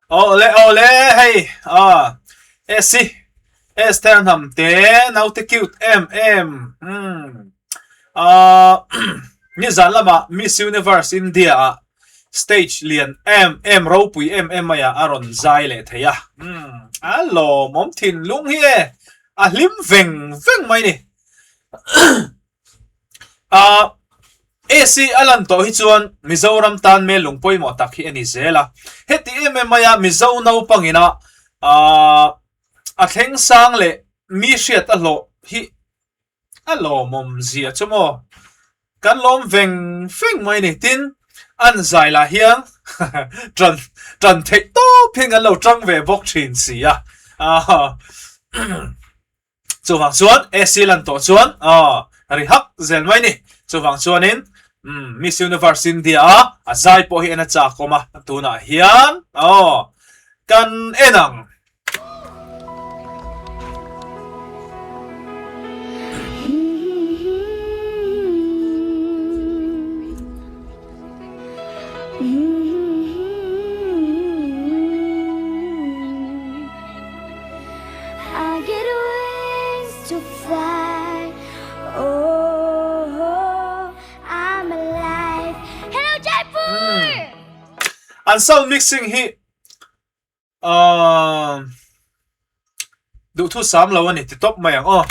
Awle awle hei ah Esi Esther Hnamte naute cute em em umm ah nizan lamah Miss Universe India ah stage lian em em ropui em em mai ah a rawn zai leh thei a umm a lawmawm thinlung hi e a hlim veng veng mai ni. Ah AC a lan tawh hi chuan Mizoram tan mel lung pawimawh tak hi a ni zel a. Heti em em maia Mizo naupangina ah a thleng sang leh mi hriat a hlawh hi a lawmawm zia chu maw kan lawm veng veng mai ni. Tin, an zai lah hian tan tan theih tawp hian kan lo tang ve bawk thin si a. Ah Chuvang chuan AC lan tawh chuan aw ri hak zel mai ni. Chuvang chuanin umm Miss Universe India a a zai pawh hi en a chak awm a tunah hian aw kan en ang. I get wings to fly Oh I'm alive Hello Jaipur! An sound mixing hi ahh duhthu sam lo a ni ti tawp mai ang aw.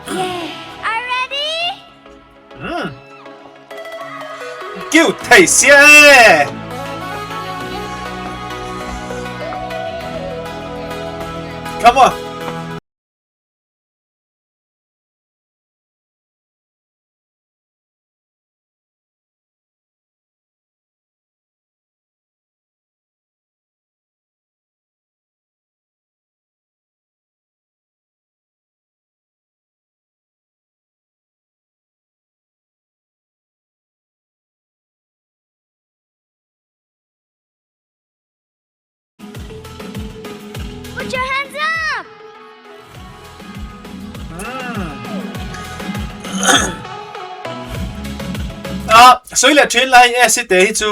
Yeah, are ready? Umm. Cute thei sia e. Come on. Put your hands up! A sawi leh thin lai e si te hi chu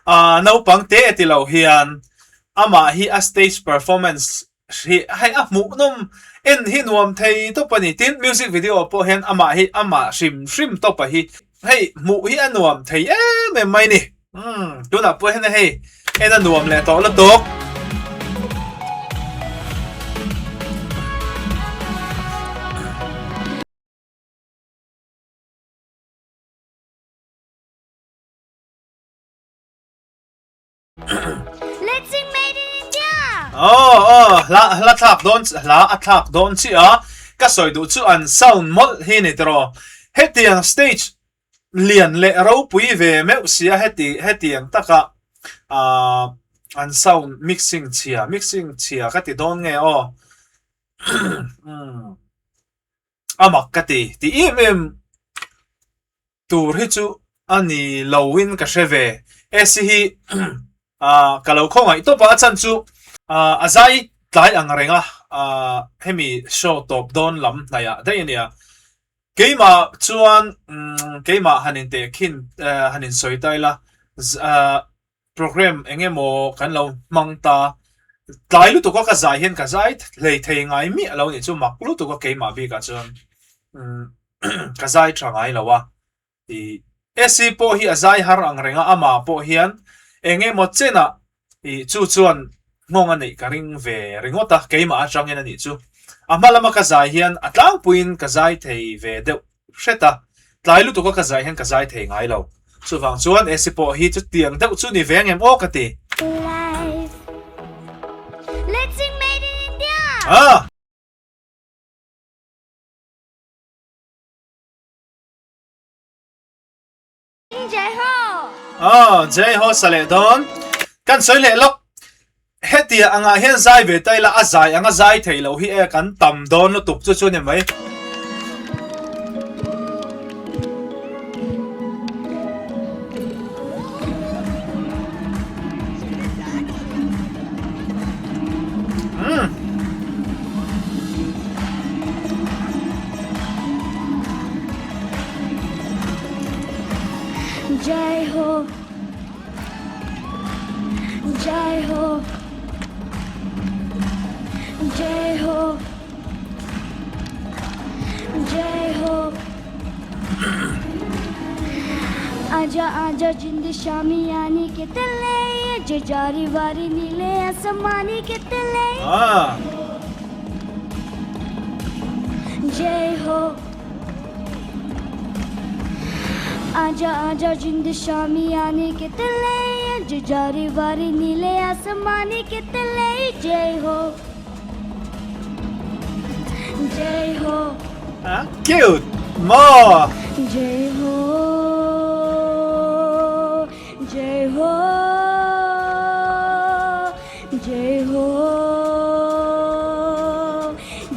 a naupang te ti lo hian amah hi a stage performance Hi hei a hmuhnawm en hi nuam thei tawp a ni. Tin, music video pawh hian amah hi amah hrim hrim tawp a hi hei hmuh hi a nuam thei em em mai ni. Umm tunah pawh hian hei en a nuam leh tawh lutuk. Let's sing Made in India! Oh, oh, hla hla thlak dawn hla a thlak dawn chi a ka sawi duh chu an sound mawlh hi ni tiraw hetiang stage lian leh ropui ve meuh sia heti hetiang taka ah an sound mixing chhia mixing chhia ka ti dawn nge aw a mak ka ti ti em em Tur hi chu a ni lo in ka hre ve. Esi hi ah ka lo khawngaih tawp a, a chan chu ah a zai tlai ang reng a, ah hemi show tawp dawn lam hnaih ah daih a nia. Keimah chuan umm keimah han in teh khin eh han in sawi ta ila ah program eng emaw kan lo hmang ta, tlai lutuk a ka zai hian ka zai hlei thei ngai miah lo a nih chu mak lutuk a keimah bik ah chuan umm ka zai tha ngai lo a ih Esi pawh hi a zai har ang reng a amah pawh hian eng emaw chenah ih chu chuan nghawng a neih ka ring ve ringawt a keimah atangin a nih chu a hma lama ka zai hian a tlangpuiin ka zai thei ve deuh hret a tlai lutuk a ka zai hian ka zai thei ngai lo chuvang chuan Esi pawh hi chutiang deuh chu ni ve ang em aw ka ti. Life. Let's sing Made in India! Ah! Jai Ho! Aw, Jai Ho sa leh dawn. Kan sawi leh lawk. Hetia angah hian zai ve ta ila a zai anga zai theih loh hi e kan tam dawn lutuk chu chu ni mai. Jai Ho. Jai ho Jai ho Jai ho Aaja aaja jind shamiani ke tale je jari wari nile asmani ke tale Ah. Jai ho Aaja aaja jind shamiani ke tale je jari wari nile asmani ke tale Jai ho Jai ho Ah, cute maw? Jai ho Jai ho Jai ho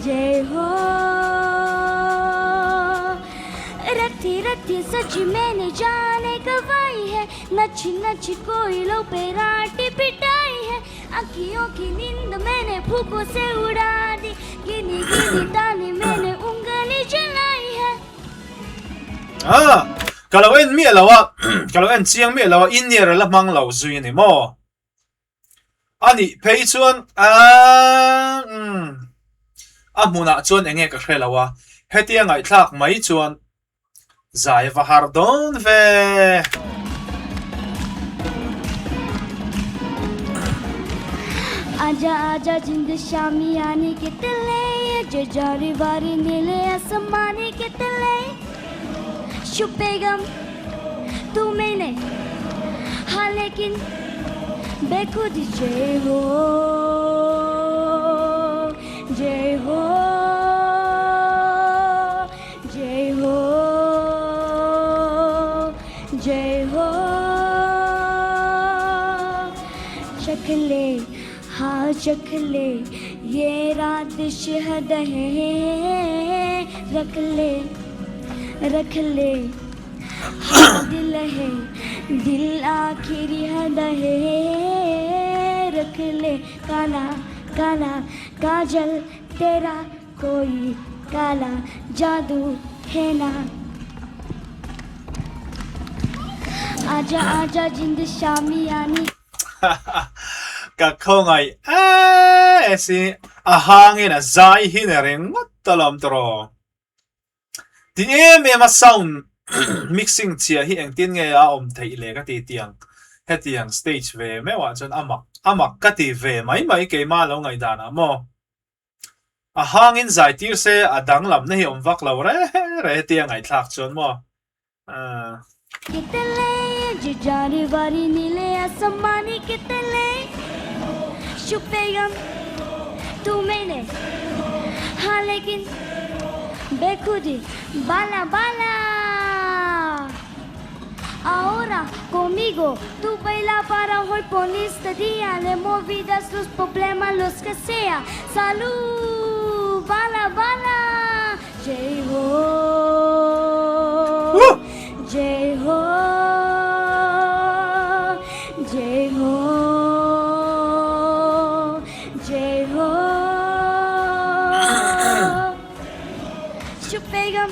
Jai ho Rathi rathi saji maine jaane gawai hai nachi nachi koilo pe raati pitai hai akhiyon ki neend maine phookon se uda di gini gini taane maine ungali jalai hai. Ah, ka lo en miah lo a, ka lo en chiang miah lo a, in-ear a la hmang lo zui a ni maw? A nih phei chuan aaa umm a hmunah chuan eng nge ka hre lo a, hetia ngaihthlak mai chuan zai va har dawn ve. Aaja aaja jind shamiani ke tale je jari wari nile asmani ke tale chhupe gam tu maine ha lekin bekhud jai ho jai ho jai ho jai ho chakh le ha chakh le ye raat shahad hai rakh le rakh le ha dil hai dil aakhiri had hai rakh le kala kala kajal tera koi kala jadoo hai na Aaja aaja jind shamiani. Ka khawngaih e si a hangin a zai hi ni ringawt alawm tawh. Ti em em a sound mixing chhia hi engtin nge a awm theih le ka ti tiang hetiang stage ve meuh ah chuan a mak a mak ka ti ve mai mai keimah lo ngaihdan ah maw a hangin zai tir se a danglamna hi awm vak lo re re hetia ngaihthlak chuan maw ahh. Jai ho Jai ho Jai ho Jai ho Chhupe gam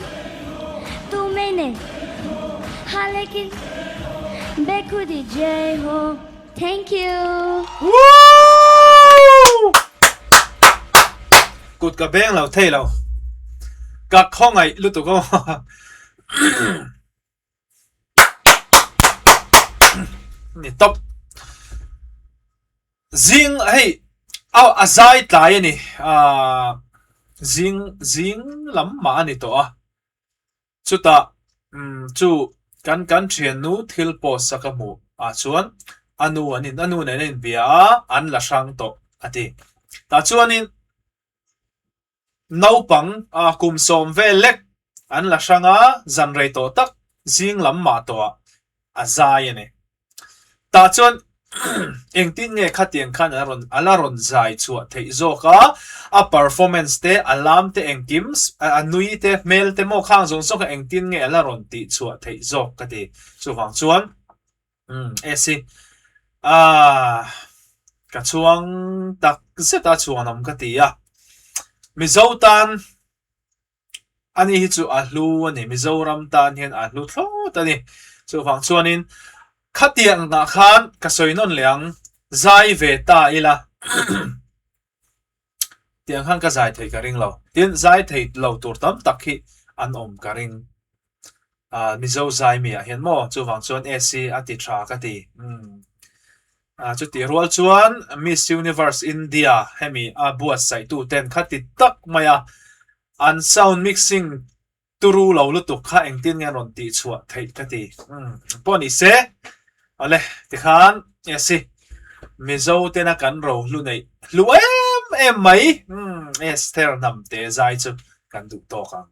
tu maine ha lekin bekhudi Jai ho Thank you. Woo! Kut ka beng lo thei lo. Ka khawngaih lutuk aw. Ni top. Zing hei a a zai tlai a ni. Ah zing zing lam mah a ni tawh a. Chutah chu kan kan thiannu thil post a ka hmuh ah chuan a nu an in a nu nen a inbia a, an la hrang tawh a ti. Tah chuanin naupang kum sawm vel lek an la hrang a, zan rei tawh tak zing lam mah tawh ah a zai a ni. Tah chuan engtin nge khatiang khan a rawn a la rawn zai chhuah theih zawk a, a performance te, a lam te engkim a nui te, hmel te maw khang zawng zawng kha engtin nge a la rawn tih chhuah theih zawk ka ti. Chuvang chuan umm esi ah ka chhuang tak zet a chhuanawm ka ti a, Mizo tan Ani hi chu a hlu a ni, Mizoram tan hian a hlu thlawt a ni. Chuvang chuanin khatiang ah khan ka sawi nawn leh ang, Zai ve ta ila tiang khan ka zai thei ka ring lo. Tin, zai thei lo tur tam tak hi an awm ka ring. Ah, Mizo zai mi ah hian maw? Chuvang chuan AC a ti tha ka ti. Umm. Ah, chuti rual chuan Miss Universe India hemi a buatsaih tu ten kha ti tak mai a, an sound mixing turu lo lutuk kha engtin nge an rawn tih chhuah theih ka ti. Umm, pawh ni se. Awle, tikhan AC Mizo tena kan ro hlu neih hlu em em mai. Umm, Esther Hnamte zai chu kan duh tawk ang.